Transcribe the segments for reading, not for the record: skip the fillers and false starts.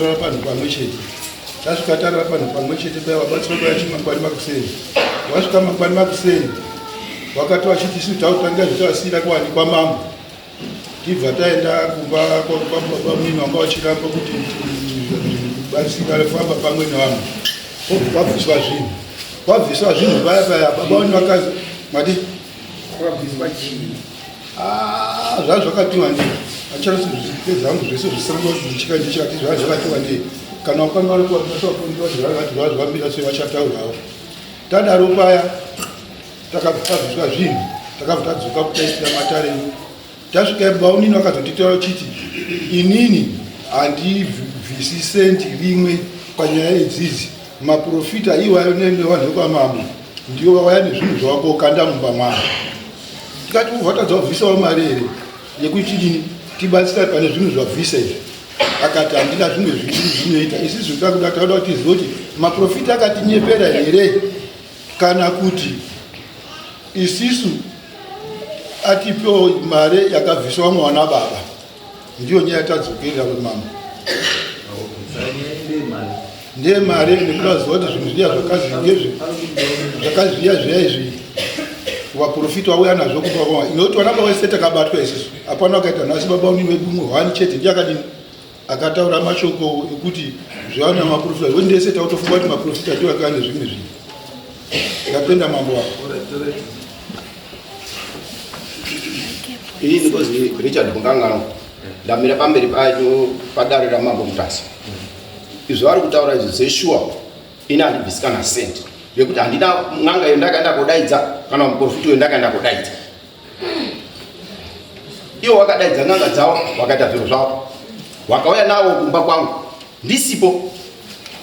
Tarara panhu pamwe chete. Tasvika tarara panhu pamwe chete paya wabatsirwa paya chimangwani makuseni. Wasvika mangwani makuseni wakati wachiti isu tautanga zvitavasiyira kuwanikwa mambo. Tibva taenda kumba kwamini wanga wachiramba kuti batsira famba pamwe nevamwe. Kwobva kwabviswa zvinhu. Kwabviswa zvinhu paya paya baba wani vakazi mati kwabviswa chii? Ah, zvaa zvakati wandei achazvipedza hangu zvese zvisina ndichika ndichati zvaa zvakati wandei kana wakanwa kuwakuati zvaa zvambira sei vachataurawo tadaro paya takabviswa zvinhu takabva tadzoka kutaisira matare tasvika baunini vakazotitaura chiti inini handibvisi sendi rimwe panyaya idzidzi maprofita iwayo nevanhu vekwamambo ndiwo vauya nezvinhu zvavakokanda mumba mwavo tikati ubva tadza kubvisawo mari here yekuti tidini tibatsira pane zvinhu zvabvisa izvi akati handina zvimwe zvinhu zvinoita isi zvitakuda tauda kuti tizive kuti maprofita akatinyepera here kana kuti isisu atipewo mari yakabviswa mwana baba ndiyo nyaya tadzokerera kwemambo ndiye mari nekuda ziva kuti zvinhu zviya zvakazi ngezve zvakazi zviya zviya izvi vaprofita vauya nazvo kumba kwama inoti vana baba vese takabatwa isusu hapana wakaita nhasi baba unini wedu umwe hwani chete ndiye akadini akataura mashoko ekuti zvavana maprofita zvekuti ndese tautofunga kuti maprofita ndiwo akava nezvimwe zvinhu ndapenda mambo wako Ini ndikozi Richard Mukangano ndamira pamberi pacho padare ramambo Mutasa. Izvo vari kutaura izvi zveshuwa ini handibvisi kana cent yekuti handina n'anga iyo ndakaenda kodaidza kana muprofiti uyo ndakaenda kodaidza. Iwo wakadaidza n'anga dzavo wakaita zviro zvavo wakauya nawo kumba kwangu ndisipo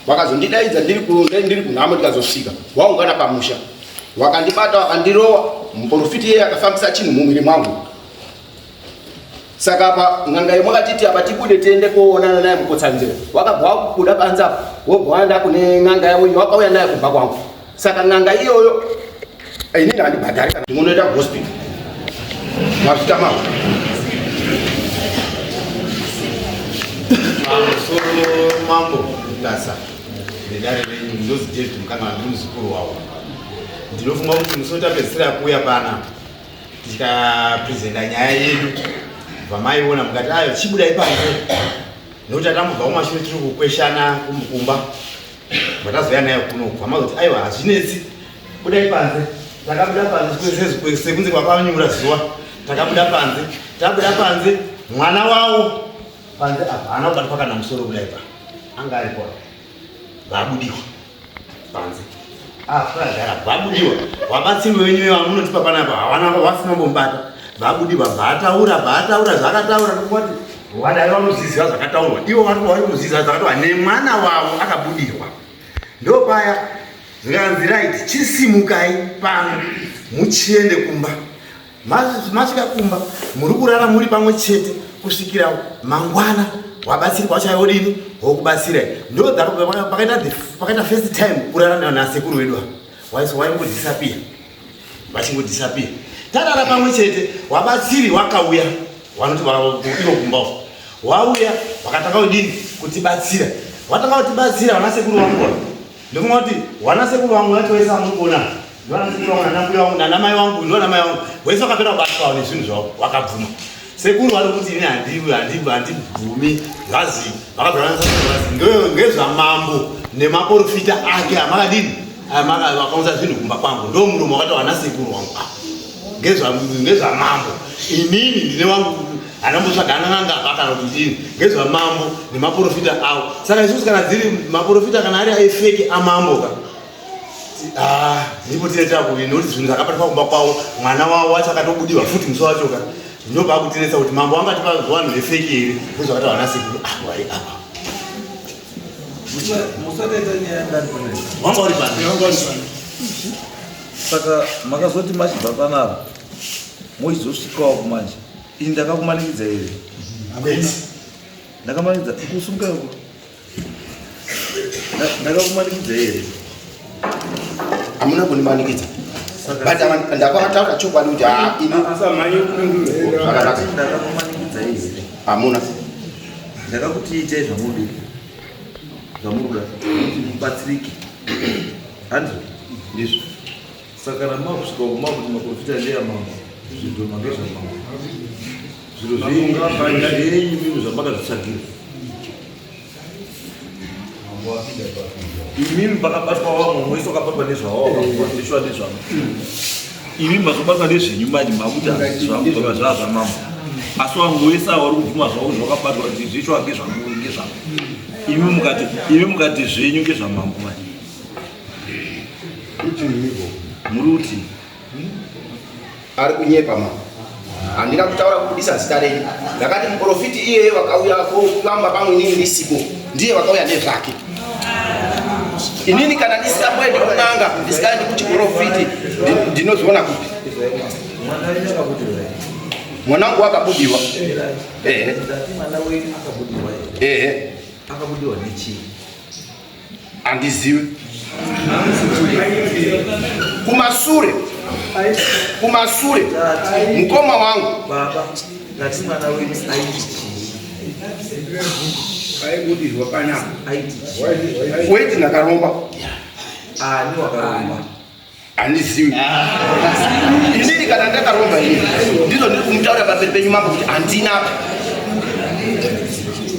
wakazondidaidza ndiri kunhamo ndikazosvika waungana pamusha wakandibata wakandirowa muprofiti iyeye akafambisa chinhu mumwiri mwangu saka apa n'anga yemwe akatiti apa tibude tiende koonana naye mukotsanzira wakabva wakubuda panze apa wobva waenda kune n'anga yavo iyo wakauya naye kumba kwangu saka n'anga iyoyo eh, inini handibhadhari kana ndinonoita kuhospital mazvita mavo pamusoro mambo mutasa nedare renyu ndinozi david mukangana ndiri muzukuru wavo ndinofunga kuti musi wetapedzisira kuuya pana tikaprezenta nyaya yedu bva maiona mukati ayo chibudai panze nekuti tatambobva kumashure tiri kukweshana kumba bva tazouya nayo kuno bva mazoti aiwa hazvinetsi budai panze takabuda panze sekunze kwakanyura zuva takabuda panze tabuda panze mwana wawo panze apa haana kubatwa kana musoro kudai pa anga aripo vabudiwa panze afagara ah, vabudiwa vabatsiri venyu vamunotipa panapa havana vasina kumbobata vabudiwa vataura vataura zvakataura ndokuti vadai vanoziziva zvakataurwa ivo vari kuziziva zvakataurwa nemwana wavo akabudirwa ndopaya zvikanzi right chisimukai pano muchiende kumba Masvika kumba muri kurara muri pamwe chete kusvikira mangwana wabatsiri kwacho wodini wokubatsirai ndo pakaita first time kurara nasekuru wedu ava waingodisapia vachingodisapia tarara pamwe chete wabatsiri wakauya wanoti ivo kumba uko wauya wakatanga kudini kutibatsira watanga kutibatsira vanasekuru vangu ndofunga kuti vanasekuru vangu vacho vese vamuri kuona Ndivanasekuru vangu nanambuya vangu nanamai vangu ndivanamai vangu wese wakapera kubatwawo nezvinhu zvavo wakabvuma sekuru vari kuti ini handibvumi zvazi vakabvaazi ngezvamambo nemaporofita ake amakadini vakaunza zvinhu kumba kwangu ndo muromo wakataura nasekuru wangu ngezvamambo inini ndine wangu anambotsvaga anananga kana kuti ini ngezvamambo nemaporofita avo saka isusu kana dziri maporofita kana ari aifeki amambo ka Ah, ndipo tine takuvi nekuti zvinhu zvakabatwa kumba kwavo mwana wavo wacho akatobudiwa futi musi wacho ka ndopaakutinetsa kuti mambo wanga tipa vanhu vefeki here ndozvakati vana sekuru ah, vari apa wanga uri pano saka makazoti machibva panapa mochizosvikawo kumanje ini ndakakumanikidza here ndakamanikidza kusunga uko Ndakakumanikidza here? Hamuna kundimanikidza. But ndakataura chokwadi kuti ah, ini zvakanaka. Ndakakumanikidza here? Hamuna. Ndakakuti itai zvamudi. Zvamuri kuda kuti mubatsirike. Handizvo? Ndizvo. Saka kana makusvika uko makuti maprofita ndeyamambo, zvidhoma ndezvamambo. Zviro zvenyu imimi zvamakazvitsvagira. Imimi pakabatwa vamwe mwese wakabatwa nezvavo wakabatwa nezvavo. Imimi mazobatwa nezvenyu manje makuti zvava zvamambo. Asi wangu wese ava vari kubvuma zvavo zvakabatwa kuti zvechwa ngezvangu ngezvangu. Imi mukati imi mukati zvenyu ngezvamambo manje. Muri kuti Ari kunyepa mama. Handina kutaura kubudisa zita renyu. Ndakati muprofiti iyeye wakauya kuvamba pamwe inini ndisipo. Ndiye wakauya nezvake. Inini kana ndisingamboendi kun'anga, ndisingaendi kuchiprofiti, ndinozviona kupi? Mwana wangu wakabudiwa. Ehe. Ehe. Akabudiwa nechii? Handizivi. Kumasure. Kumasure. Mukoma wangu. Baba, ndati mwana wenyu aiti chii? Aibudirwa panapa. Aiti chii? Wait ndakaromba. Ani wakaromba? Handizivi. Inini kana ndakaromba ini. Ndizvo ndiri kumutaura pamberi penyu mambo kuti handina.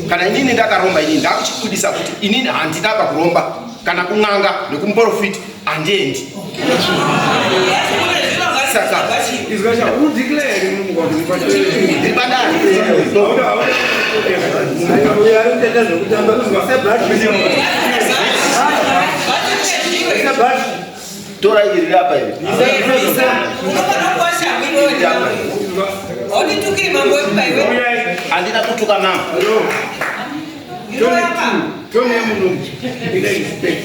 Kana inini ndakaromba inini ndakuchibudisa kuti inini handina pakuromba kana kun'anga nekumuprofiti handiendi. Saka ndiri padare. Tora iri apa iri. Handina kutuka mama. Tone yemuno ine respect.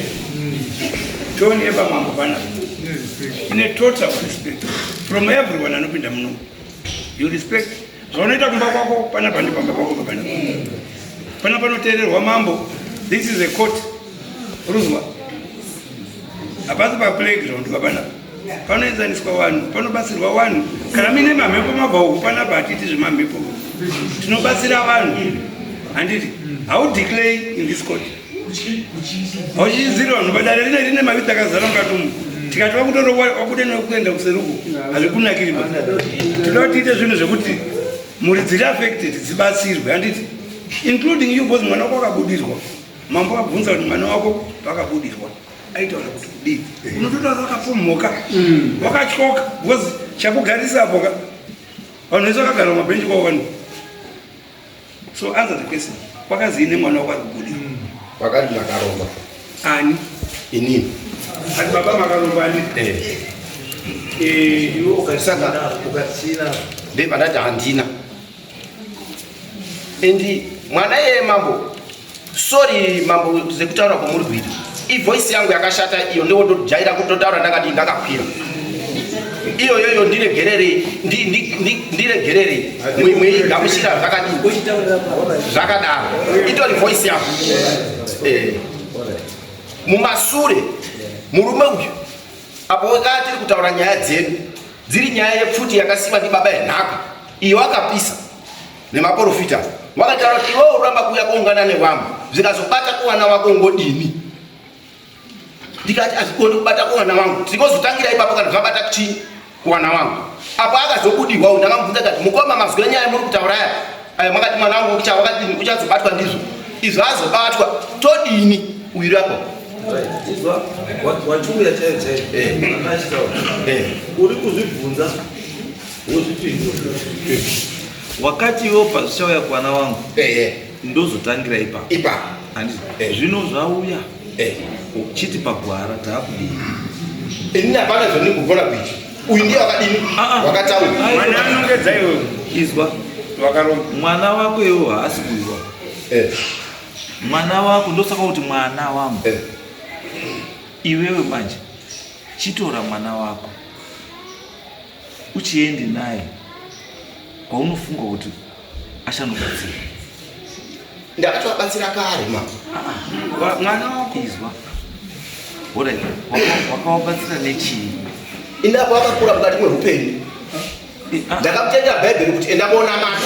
Tone yepamambo pana. Ine total respect from everyone anopinda muno. You respect. Zvaunoita kumba kwako pana pandi pamba pako pana. Pana panoteererwa mambo. This is a court. Ruzwa. Hapasi pa playground papana. Panoenzaniswa vanhu, panobatsirwa vanhu. Kana mine mamhepo mabva uku panapa hatiiti zvemamhepo. Tinobatsira vanhu. Handiti? How declare in this court? Hauchichidziri vanhu padare rine rine mavitsi akazara mukati umu. Tikati vakutorowa wabude nekuenda kuseruko hazvikunakiri ba. Tinoda kuti tiite zvinhu zvekuti mhuri dziri affected dzibatsirwe handiti? Including you because mwana wako akabudirwa. Mambo abvunza kuti mwana wako pakabudirwa aitaura kuti kudii? Unototaura wakapomhoka, wakatyoka because chakugarisa apo ka vanhu vese vakagara mumabhenji kwavo vanhu. So answer the question. Kwakazii nemwana wako ari kubudirwa? Wakati ndakaromba. Ani? Inini. Ati baba makaromba ani? Eh. Eh, Iwe ukachina, Saka- ukachina. Ndebva ndati handina. Endi mwana iyeye mambo, sorry mambo sekutaura kwamuri kuita. Ivoice yangu yakashata iyo ndotojaira kutotaura ndakadii ndakakwira. Iyo yoyo ndiregererei, ndiregererei. Mwigamuchira zvakadii? Zvakadaro. Itori voice yangu. Eh. Mumasure murume uyu apo wakati tiri kutaura nyaya dzedu dziri nyaya yepfuti yakasiwa ndibaba yenhaka iyo akapisa nemaporofita wakataura kuti iwewe uramba kuuya kuungana nevamwe zvikazobata kuvana wako ungodini? Ndikati hazvikoni kubata kuvana vangu, tingozotangira ipapo kana zvabata chii kuvana vangu. Apo akazobudirwa ndakamubvunza kati mukoma mazwi enyaya muri kutaura aya aya makati mwana wangu wakadini uchazobatwa ndizvo izvo azobatwa todini uyu apo Izwa, wachiuya chaiyo chaiyo. Mwana achitaura. Uri kuzvibvunza wozvipindura. Wakati iwe pazvichauya kuvana vangu ndozotangira ipapo. Ipapo. Handiti? Zvino zvauya. Chiti pagwara taakudii? Ini hapana zvandiri kugona kuita. Uyu ndiye wakadini? Wakataura. Mwana anongedza iwe. Izwa. Wakaromba. Mwana wako iwe haasi kuiwa. Mwana wako ndosaka kuti mwana wangu. Iwewe manje chitora mwana wako uchiende naye kwaunofunga kuti achanobatsira. Ndakatovabatsira kare mama. Mwana wako izwa. Alright, wakavabatsira nechii? Ini apo akakura mukati mwehupenyu. Ndakamutendera Bhaibheri kuti enda kuona mata.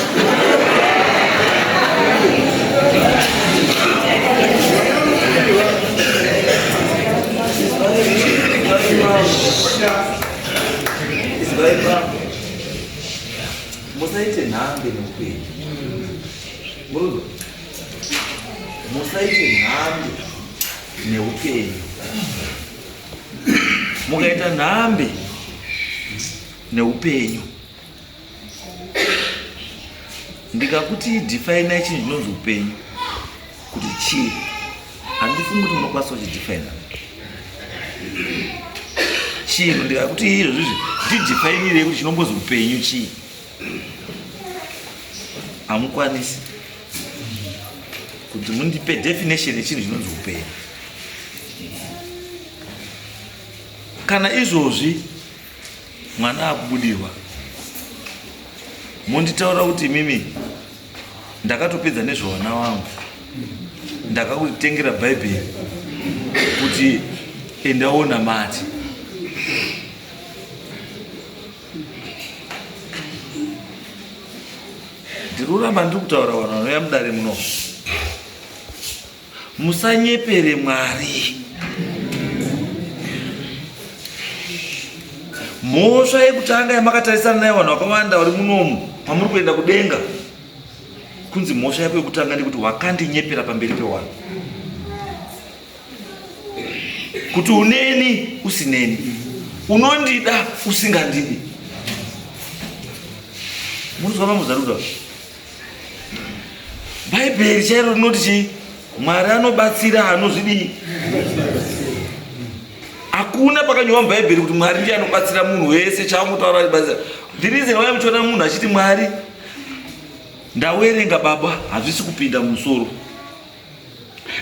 nhambe neupenyu. Murungu, musaite nhambe neupenyu. Mukaita nhambe neupenyu, ndikakuti define chinhu chinonzi upenyu kuti chii, handifungi kuti munokwanisa kuchidefina chinhu. Ndikakuti izvo zvizvi ndidefinirei kuti chinombozi upenyu chii, hamukwanisi kuti mundipe definition yechinhu chinonzi upenyu. Kana izvozvi mwana akubudirwa, monditaura kuti imimi ndakatopedza nezvevana vangu, ndakakutengera bhaibheri kuti endaona mati ndiri kuramba ndiri kutaura vanhu vanouya mudare muno, musanyepere Mwari. Mhosva yekutanga yamakatarisana nayo vanhu vakawanda vari munomu pamuri kuenda kudenga, kunzi mhosva yako yekutanga ndekuti wakandinyepera pamberi pewanhu kuti uneni usineni, unondida usingandidi. Munozwa mamuzarura Bhaibheri chairo rinoti chii? Mwari anobatsira anozvidii. Hakuna pakanyorwa muBhaibheri kuti Mwari ndiye anobatsira munhu wese. Chaangotaura achibatsira. The reason why muchiona munhu achiti Mwari ndawerenga baba hazvisi kupinda mumusoro,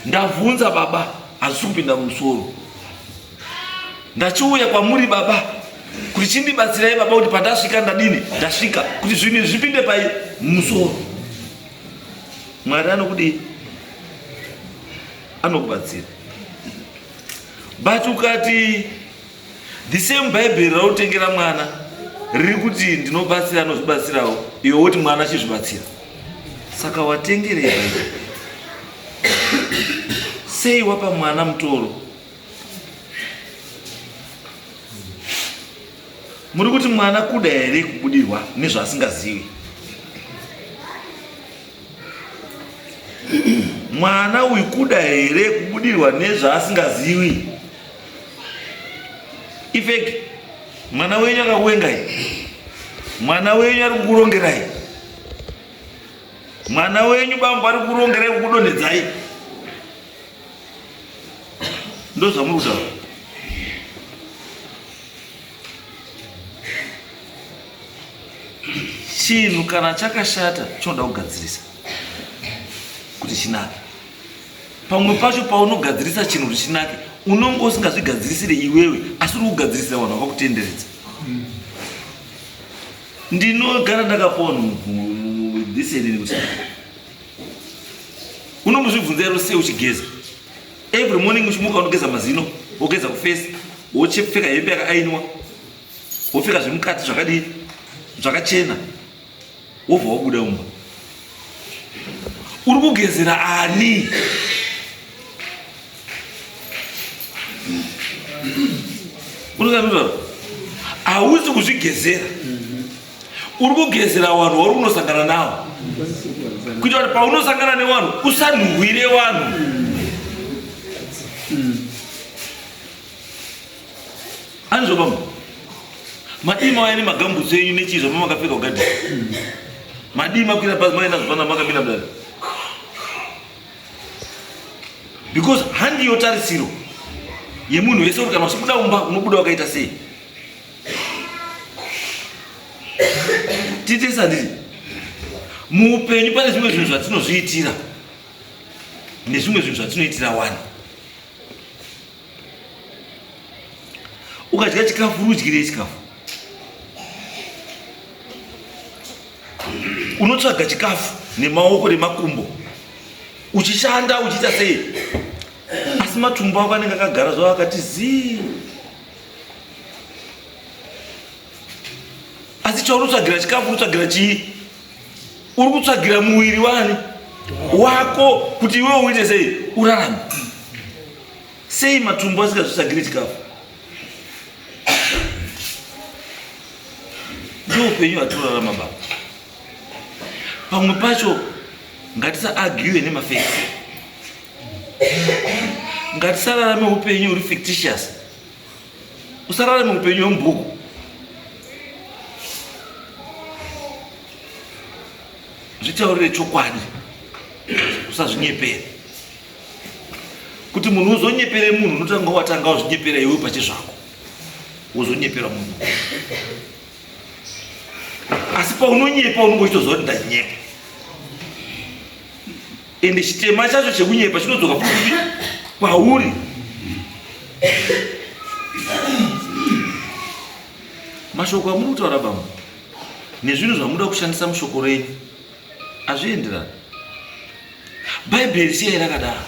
ndavhunza baba hazvisi kupinda mumusoro, ndachiuya kwamuri baba kuti chindibatsirai baba kuti pandasvika ndadini, ndasvika kuti zvinhu izvi zvipinde pai mumusoro. Mwari anokudii? Anokubatsira. But ukati the same bhaibheri rautengera mwana riri kuti ndinobatsira anozvibatsirawo, iwe woti mwana achizvibatsira, saka watengerei bhaibheri? Sei wapa mwana mutoro? Muri kuti mwana kuda here kubudirwa nezvaasingazivi? Mwana uyu kuda here kubudirwa nezvaasingazivi? Ifeki mwana wenyu akakuvengai, mwana wenyu ari kukurongerai, mwana wenyu bambo ari kukurongerai kukudonhedzai. Ndozvamuri kutaura. Chinhu kana chakashata chinoda kugadzirisa kuti chinake. Pamwe pacho paunogadzirisa chinhu kuti chinake, unonge usingazvigadzirisire iwewe, asi uri kugadzirisira vanhu vakakutenderedza. Ndinogara ndakapawo this enini kuti unombozvibvunza ero sei uchigeza every morning, uchimuka unogeza mazino, wogeza kufesi, wochipfeka hembe yakaainwa, wopfeka zvemukati zvakadii zvakachena, wobva wabuda mumba. Uri kugezera ani? Unotaura hausi kuzvigezera, uri kugezera vanhu wauri kunosangana navo, kuita kuti paunosangana nevanhu usanhuhwire vanhu. Anizvo bamba madii mauya nemagambutso enyu nechii zvama makapfeka kugadheni, madii makwira bhazi maenda zvapana makamira mudare, because handiyo tarisiro yemunhu wese kuti kana uchibuda umba unobuda wakaita sei. Titese handiti muupenyu pane zvimwe zvinhu zvatinozviitira nezvimwe zvinhu zvatinoitira wani. Ukadya chikafu rudyirei chikafu? Unotsvaga chikafu nemaoko nemakumbo uchishanda uchiita sei, asi matumbu ako anenge akagara zvavo akati zii. Asi chaunotsvagira chikafu unotsvagira chii? Uri kutsvagira muviri wani wako kuti iwewe uite sei, urarame sei. Matumbu asingazvitsvagiri chikafu. Ndio upenyu hatinorarama baba. Pamwe pacho ngatisaargue nemafacts. Ngatisararame upenyu huri fictitious. Usararame upenyu hwemubhuku. Zvitaurire chokwadi, usazvinyepere. Kuti munhu uzonyepere munhu unotanga watanga wazvinyepera iwe pachezvako, wozonyepera munhu. Asi paunonyepa unonge uchitoziva kuti ndanyepa, ende chitema chacho chekunyepa chinodzoka futi kwauri. Mashoko amuri kutaura bambo nezvinhu zvamuda kushandisa mushoko renyu hazvienderani. Bhaibheri siyai rakadaro.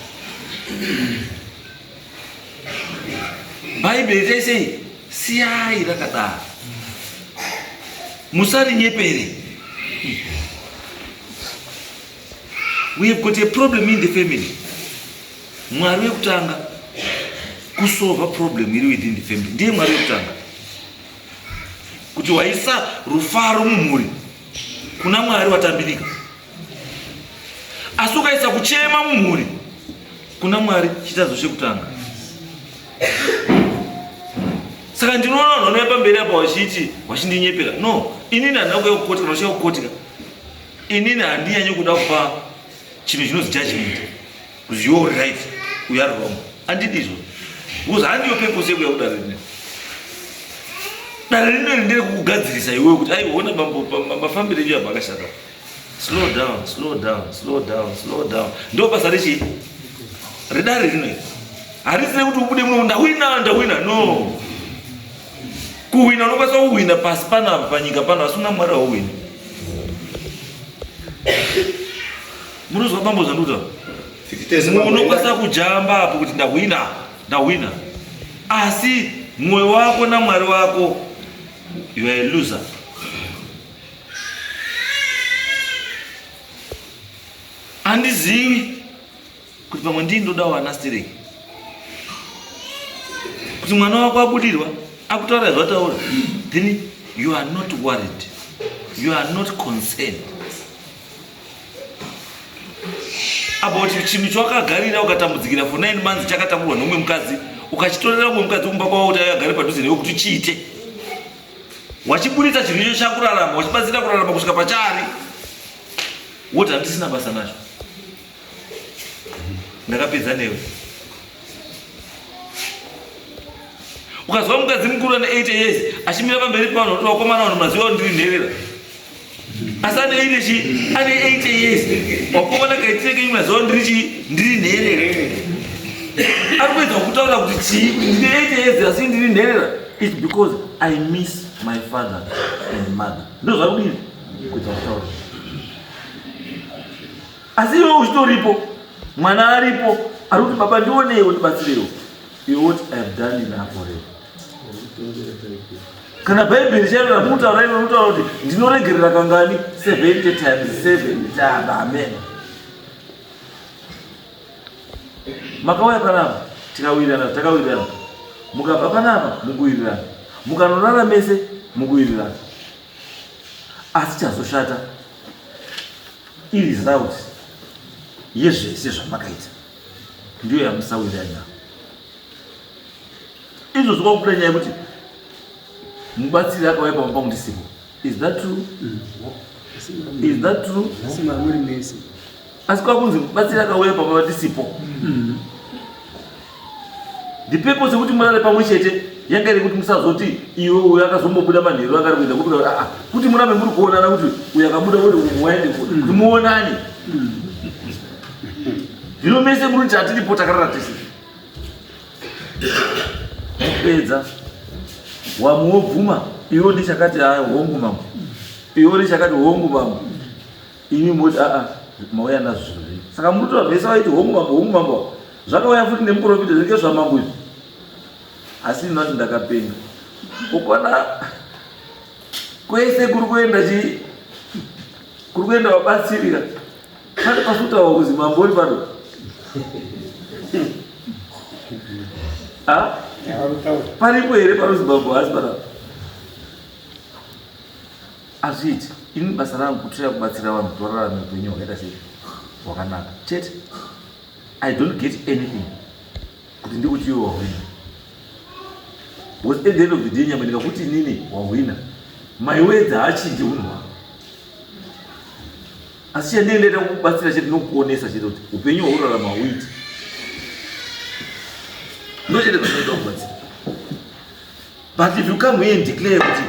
Bhaibheri taisei siyai rakadaro, musarinyepere. We have got a problem in the family. Mwari wekutanga kusolva problem iri within the family ndiye Mwari wekutanga. Kuti waisa rufaro mumhuri kuna Mwari watambirika, asi ukaisa kuchema mumhuri kuna Mwari chitadzo chekutanga. Saka ndinoona vanhu vanouya pamberi apa vachiti vachindinyepera. No, inini handina kuuya kukotika, ndosvika kukotika. Inini handinyanyi kuda kupa chinhu chinonzi judgment kuti you are right, you are wrong. Handidi izvozvo because handiyo purpose yekuuya kudare rino. Dare rino iri nderekukugadzirisa iwewe kuti aiona bambo mafambiro enyu apa akashata. Slow down, slow down, slow down, slow down. Ndo basa rechii redare rino iri. Harisi rekuti ubude muno ndahwina, ndahwina. No, kuhwina unokwanisa kuhwina pasi panapa panyika pano, asi una Mwari hauhwini. Munozwa bambo zvandikutaura? Unokwanisa kujamba apo kuti ndahwina, ndahwina, asi mwoyo wako naMwari wako you are a loser. Handizivi kuti pamwe ndii ndodawo ana stereki kuti mwana wako abudirwa akutaura zvataura, then you are not worried, you are not concerned about chinhu chawakagarira ukatambudzikira for 9 months chakatamburwa neumwe mukadzi, ukachitorera umwe mukadzi kumba kwavo kuti agare padhuze newe kuti chiite, wachiburitsa chinhu icho chakurarama, wachibatsira kurarama kusvika pachari, woti handisina basa nacho, ndakapedza newe. Ukazwa mukadzi mukuru ane 80 years achimira pamberi pevanhu kuti vakomana vanhu maziva ndiri nherera, asi ane 80 chi ane 80 years, wakomana kaitire kenyu maziva ndiri chi ndiri nherera. Ari kuedza kutaura kuti chii kuti ndine 80 years asi ndiri nherera? It's because I miss my father and mother. Ndo zvari kudini kuedza kutaura. Asi iwe uchitoripo, mwana aripo, ari kuti baba ndioneiwo, ndibatsireiwo, iwe woti I have done enough already. Kana Bhaibheri chairo ramutaura iro rinotaura kuti ndinoregerera kangani? 70 times 7 times. Amen. Makauya panapa tikawirirana, takawirirana. Mukabva panapa mukuwirirana, mukanorara mese mukuwirirana. Asi chazoshata iresult yezvese zvamakaita ndiyo yamusawirirana nayo. Izvozvo kwakubuda nyaya yekuti mubatsiri akauya pamba pangu ndisipo. Is that true? Is that true? Asi mamuri mese. Asi kwakunzi mubatsiri akauya pamba ndisipo. The purpose yekuti murare pamwe chete yanga iri kuti musazoti iwe uyo akazombobuda manheru anga ari kuenda kupi, aa, kuti murambe muri kuonana, kuti uyo akabuda uri waende kuti muonane. Zvino mese muri kuti hatiripo, takarara tese. Mupedza wamwe wobvuma, iwe ndichakati haa hongu mambo, iwe ndichakati hongu mambo, imi moti aa mauya nazvo zviro zvenyu. Saka munotora vese vaiti hongu mambo, hongu mambo, zvakauya futi nemuprofita zvinenge zvamambo izvi. Asi inoti ndakapenga. Ukona kwese kuri kuenda chi kuri kuenda vabatsirira pane pasutawa kuzi mambo uri pano. Ha? Paripo here panozi mambo haasi panapa? Azviiti. Ini basa rangu kutraya kubatsira vanhu kuti vararame upenyu hwakaita sei hwakanaka chete. I don't get anything kuti ndikuti iwe wahwina. Because at the end of the day nyama ndikakuti inini wahwina, my words haachinji unhu hwako. Asi chandinenge ndaita kukubatsira chete nokukuonesa chete kuti upenyu hwaurarama hauiti. Ndo chete zvandinoita kubatsira. But if you come here and declare kuti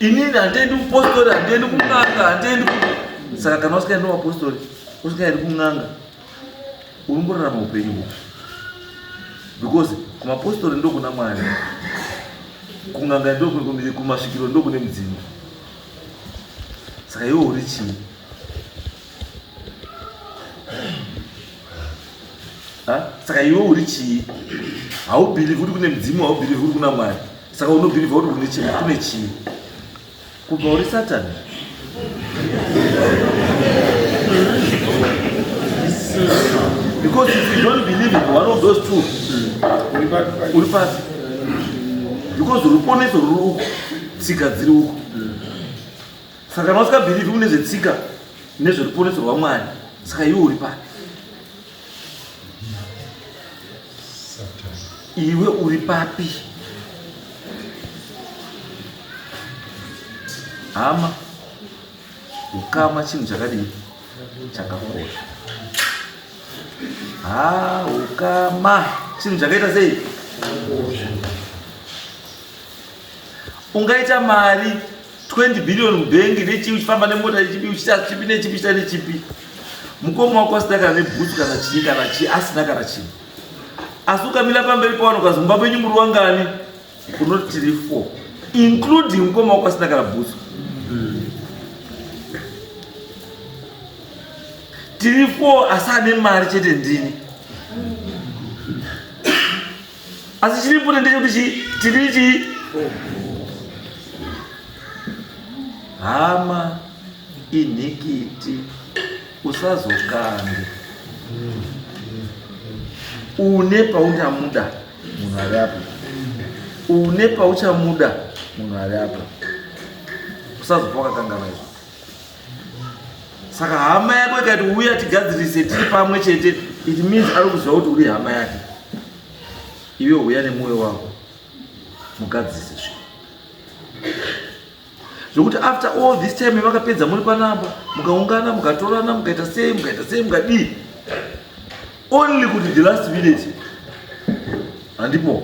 inini handiendi kupostori, handiendi kun'anga, handiendi ku saka kana usikaendi kumapostori, usikaendi kun'anga, unomborarama upenyu hupi? Because kumapostori ndokuna Mwari, kun'anga ndokune, kumasvikiro ndokune mudzimu. Saka iwe uri chii? Saka iwe uri chii? Haubhilivhi kuti kune mudzimu, haubhilivhi kuti kuna Mwari. Saka unobhilivha kuti kune chii? Kune chii? Kubva uri Satani. Because if you don't believe in one of those two, uri papi? Because ruponeso ruri uku, tsika dziri uku. Saka kana usikabhilivhi kune zvetsika nezveruponeso rwaMwari, saka iwe uri papi? Iwe uri papi? Hama, ukama chinhu chakadii? Chakakosha. Ha, ukama chinhu chakaita sei? Ungaita mari 20 billion mubhengi nechii uchifamba nemota chipi uchiita chipi nechipi uchiita nechipi, mukoma wako asina kana nebhutsu kana chii kana chii, asina kana chii, asi ukamira pamberi pavanhu ukazi mumba menyu muri wangani, unoti tiri 4 including mukoma wako asina kana bhutsu. Tiri 4 asi ane mari chete ndini. Asi chiripo ndechekuti chii? Tiri chii? Hama inhikiti usazokange une pauchamuda munhu ari apo, une pauchamuda munhu ari apo, usazofa wakakanganwa izvo. Saka hama yako ikati uya tigadzirise tiri pamwe chete, it means ari kuziva kuti uri hama yake. Iwe uya nemwoyo wako mugadzirise zvinhu zvokuti after all this time makapedza muri panapa, mukaungana, mukatorana, mukaita sei, mukaita sei, mukadii, only kuti the last minute handipo,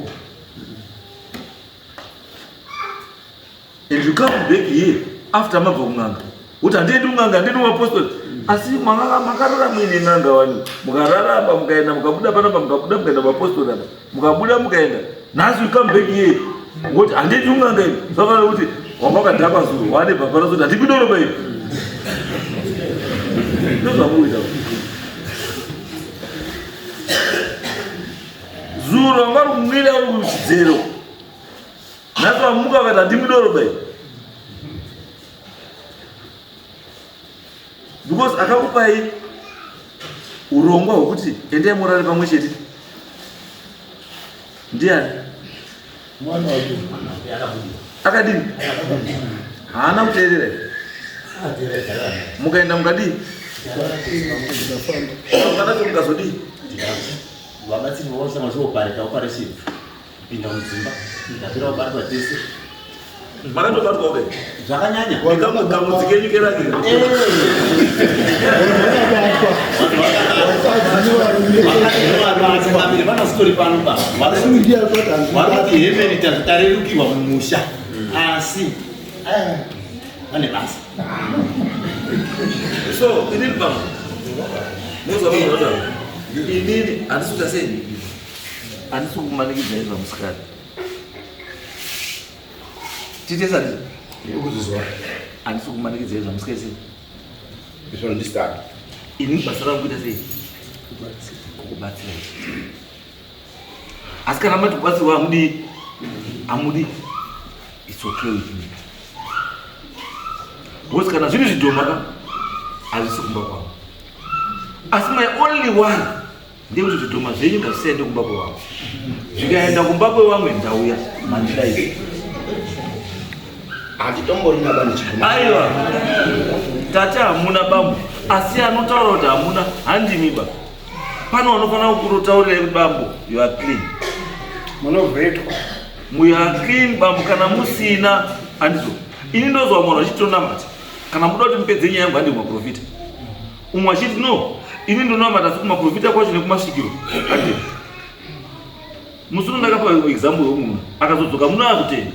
and you come back here after mabva kun'anga kuti handiendi kun'anga, handiendi kumapostori. Asi makarara muine n'anga wani, mukararama, mukaenda, mukabuda panapa, mukabuda, mukaenda kumapostori apa, mukabuda, mukaenda. Nhasi you come back here ngoti handiendi kun'anga ini. Zvafanira kuti wanga wakadhakwa zuro, wane bhapara zoti handipindoroba ini. Ndozvamukuita. Zuro wanga uri kumwira, uri kuchidzero, nhasi wamuka vakati handimudoroba ini, because akakupai urongwa hwekuti endai murare pamwe chete ndiani? Mwana wake. Akadini? Haana kuteerera. Mukaenda mukadii? Mukadacho mukazodii? Vabatsiri vose vachiopareta operation kupinda mudzimba, ndapera kubatwa tese. Makatobatwa ke? Zvakanyanya. Kamudzi kenyu kerake. Vatungamiri vanositori pano pa varikuti hemeni tarerukirwa mumusha, asi vane basa. So inini pamwe mozvamunotaura, inini handisi kuita sei, handisi kumanikidza izva musikana titesa Ndikuzvizwa. Handisi kumanikidza izva musika sei. Izvo ndisitaki. Inini basa rangu kuita sei? Kukubatsira. Asi kana mati kubatsirwa hamudi, hamudi, it's okay with me, because kana zviri zvidhoma ka hazvisi kumba kwangu. Asi my only one ndekuti zvidhoma zvenyu ngazvisaende kumba kwevamwe. Zvikaenda kumba kwevamwe, ndauya mandidai. Handitomborina bani chiguma. Aiwa. Tati hamuna bambo. Asi anotaura kuti hamuna handimi ba. Pano vanofanira kukurotaurirai kuti bambo you are clean. Munovhetwa. You are clean bambo kana musina handizvo. Ini ndozwa munhu achitonamata. Kana muda kuti mupedze nyaya yangu handi kumaprofita. Umwe achiti no, ini ndonamata asi kumaprofita kwacho nekumasvikiro. Handi. Musi uno ndakapa example yomunhu akazodzoka muno akutenda.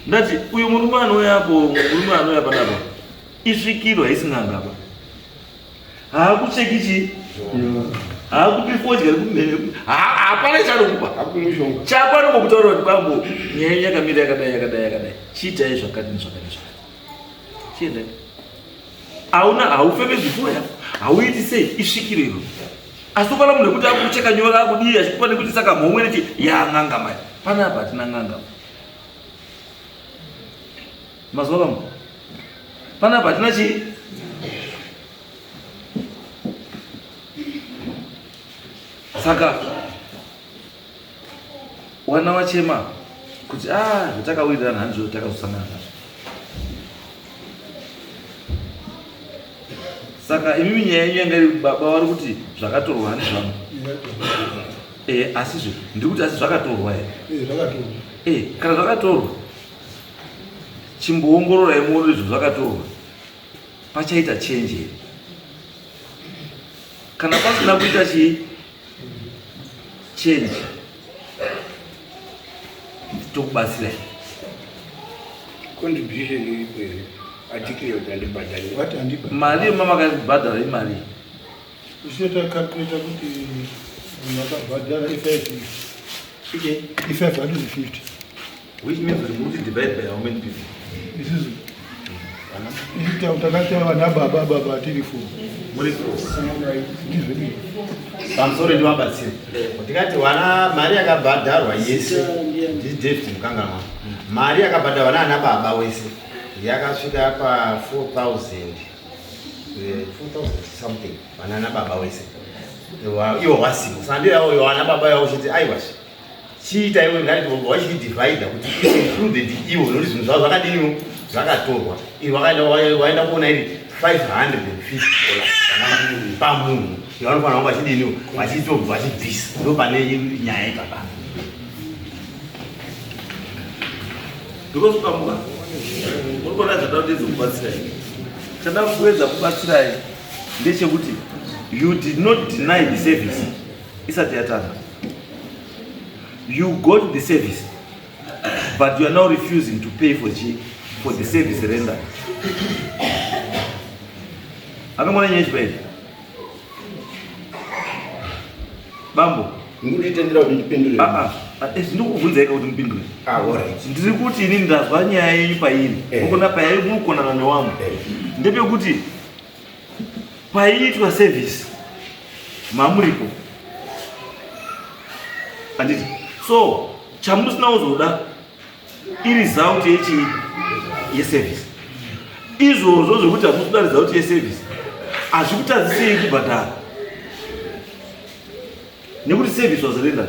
Ndati uyu murume anouya apo, murume anouya panapa. Isvikiro haisi n'anga apa. Haakucheki chii? Haakupi fodya rekumhere. Hapana chaanokupa. Chako anongokutaurira kuti bambo nyaya yenyu yakamira yakadai yakadai yakadai. Chiitai zvakati nezvakati nezvakati. Chiendai. Hauna haufeme zvifuwa yako. Hauiti sei isvikiro iro. Asi ukana munhu wekuti akucheka nyora akudii achikupa nekuti saka mhomwe nechi ya n'anga mai. Panapa hatina n'anga. Mazuva bambo. Panapa hatina chii? Saka wana wachema kuti ah zvatakawirirana handizvo takazosangana nazvo. Saka imimi nyaya yenyu yanga iri baba vari kuti zvakatorwa handi zvangu. Eh, asi zve ndiri kuti asi zvakatorwa here? Eh, zvakatorwa. Eh, kana zvakatorwa chimboongororai muone izvo zvakatorwa pachaita change here? Kana pasina kuita chii change tokubatsirai. Contribution iripo here? Article kuti andibhadhare. Vati andibhadhare. Mari yemamakabhadhara imari. Isu takalculata kuti munhu akabhadhara i5 i550. Which means kuti muri divide by how many people? Isusu isu takati vana baba baba tiri four. Muri four. Ndizvo ndizvo. Pamusoro ndivabatsire. Tikati wana mari yakabhadharwa yese ndiDavid Mukanganwa. Mari yakabhadharwa naana baba wese yakasvika pa 4000 4000 something vanana baba wese. Iwo wasimo. Saka ndiyo yawo wana baba yawo chiti aiwa chiita iwe ngati wachidivhaidha kuti included iwo nokuti zvinhu zvavo zvakadiniwo zvakatorwa. Iri wakaenda waenda kuona iri 550 dollars pamunhu yavanofanira kunge vachidiniwo vachitobva vachibvisa ndo pane nyaya ipapa. Because ukamuka uri kuona zvandada kuedza kubatsirai. Chandada kuedza kubatsirai ndechekuti you did not deny the service isati yatanga. You got the service but you are now refusing to pay for chi for the service rendered. Akamona nyaya chipairi. Bambo, Ndikutitendera kuti ndipindure. ah ah, ndikubvunzai kuti mupindure. Ah, all right. Ndiri kuti inini ndazwa nyaya yenyu pairi. Ukona pairi mukonana newamwe. Ndepekuti paiitwa service mamuripo. Handiti. So chamusina kuzoda iresult yechi yeservice. Izvozvo zvekuti hamusi kuda result yeservice hazvikutadzisei kubhadhara. Nekuti service was rendered.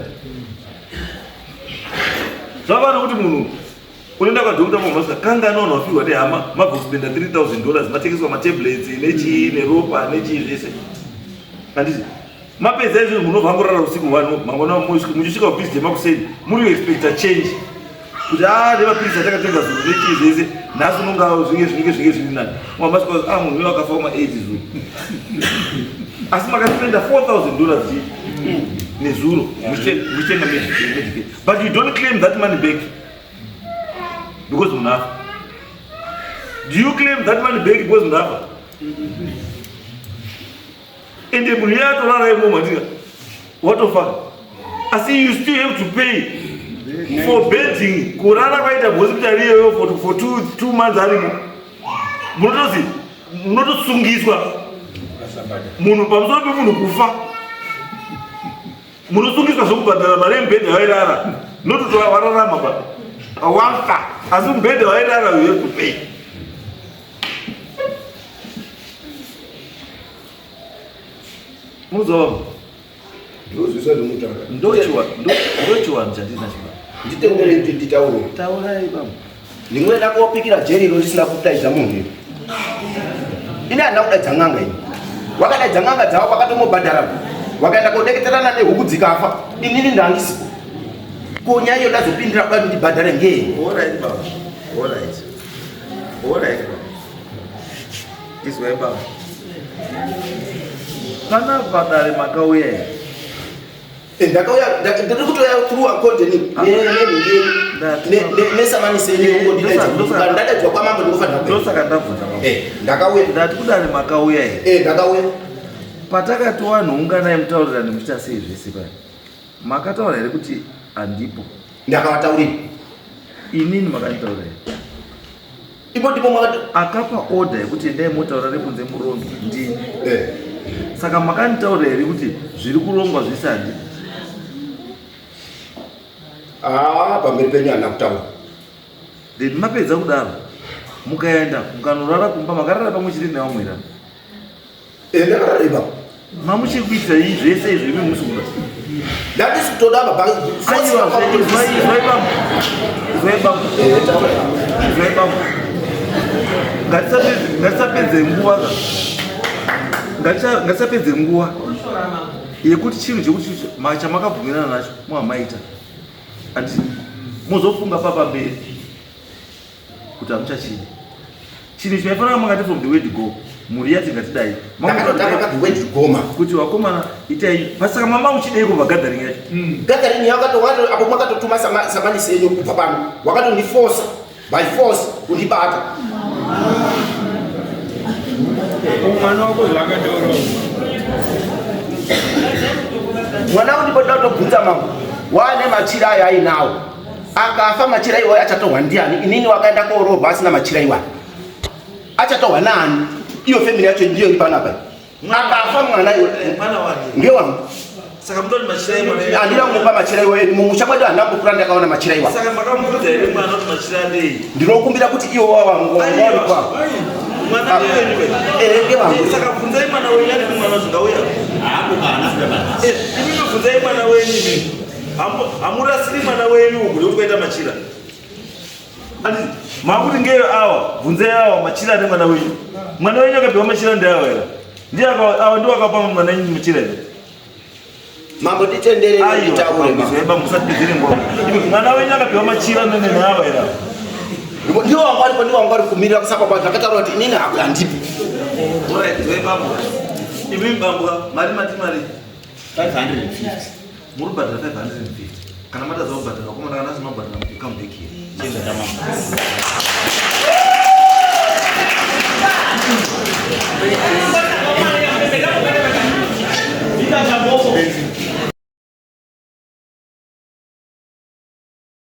Zvava nokuti munhu unoenda kwadokta mamasika kanga anowana wafirwa nehama mabva kuspenda $3000 matengeswa matablets nechii neropa nechii zvese. Handiti mapedza izvozvo munobva angorara usiku hwano mangwana muchisvika kubhizi jemakuseni muri kuexpecta change kuti a nemapirisi atakatenga zuro nechii zvese nhasi unonga zvinge zvinenge zvinge zviri nani mamasika a munhu uyo akafa kuma aids zuro asi makaspenda $4000 chii nezuro muchitenga medical but you don't claim that money back because munhu afa. Do you claim that money back because munhu afa? Ende munhu iye atorara imomo handika watofa, asi you still have to pay for bedding kurara kwaita hospital iyoyo for two months arimo. Munotozi munotosungiswa munhu pamusoro pemunhu kufa, munosungiswa zvekubhadhara mari yemubhedha wairara, not kuti wararama pa wafa, asi mubhedha wairara you have to pay. Munozwa Ndozvisa zvemutaura. Ndochiwanhu chandinacho. Nditendere kuti nditaure. Taurai baba. Ndingoenda kopikira jeri iro risina kudaidza munhu iro. Ini handina kudaidza n'anga ini. Wakadaidza n'anga dzavo vakatomobhadhara. Wakaenda kodeketerana nehuku dzikafa. Inini ndandisipo. Ko nyaya iyo ndazopindira kuda kuti ndibhadhare ngei? All right baba. All right. All right baba. Izwai baba. Pana padare makauya here? Eh, ndakauya ndiri kutoya through accord nesamanisi ndadaidzwa kwamambo ndinofanira ndosaka ndabvunza eh, ndakauya ndati kudare makauya here eh, ndakauya patakati wanhu unganai mutaurirane muchiita sei zvese paya makataura here kuti handipo ndakavataurira inini makanditaura here Ipo ndipo makati akapa order yekuti endai motaura rekunze murongi ndini. Eh. Saka makanditaura here kuti zviri kurongwa zvese handi? Ah, pamberi penyu handina kutaura. Then mapedza kudaro mukaenda mukanorara kumba makarara pamwe chete nevamwe here? Eh, ndakarara ipapo. Mamuchiri kuita iyi zvese izvo imi musi kuda. Ndandisi kutoda baba. Aiwa, izwai izwai bambo. Izwai bambo. Izwai bambo. Ngatisapedze ngatisapedze nguva ka. Ngatisapedze nguva yekuti chinhu chekuti chamakabvumirana nacho mwamaita. Andi mozofunga papa mberi. kuti hamuchachidi chinhu chimaifanira makati from the word go mhuri yati ngatidai kuti vakomana itai pasaka mama uchidei kubva gathering yacho mm. gathering yakatowato apo makatotuma samanisi enyu kubva pano wakatondiforsa by force kundibata mwana wako zvakataura mwana wangu ndipo ndinotobvunza mambo wane machira ayo ainawo Akafa machira iwayo achatohwa ndiani? Inini wakaenda kooroorwa asina machira iwayo achatohwa naani? Iyo family yacho ndiyo iri panapa. Akafa mwana iwe ngewangu. Saka mutori machira iwayo. Handina kumupa machira iwayo mumusha kwedu handina kukura ndakaona machira iwayo. Saka makamubvunza here mwana kuti machira ndei? Ndinokumbira kuti iwo wawangu wawanikwa. Mwana ndewenyu. Eh ngewangu. Saka bvunzai mwana wenyu ari mwana zvingauya. Hapo kana. Eh, imi bvunzai mwana wenyu imi. Hamurasiri mwana wenyu uku nekuti kwaita machira. Makuti ngeyo awa, bvunzai awa machira ane mwana wenyu. Mwana wenyu akapiwa machira ndeawa here? Ndiye awa ndiwo akapa mwana wenyu machira here? Mambo nditendere nditaure mambo. Musatipedzere nguva. Mwana wenyu akapiwa machira nene neawa here? Ndiwo wangu aripo, ndiwo wangu ari kumirira kusapa kwazvo akataura kuti inini handipi. Alright, bambo. Imi bambo, mari mati mari. 550. Muri kubhadhara 550. Kana matadza kubhadhara, vakomana kana asina kubhadhara, you come back here. Chienda.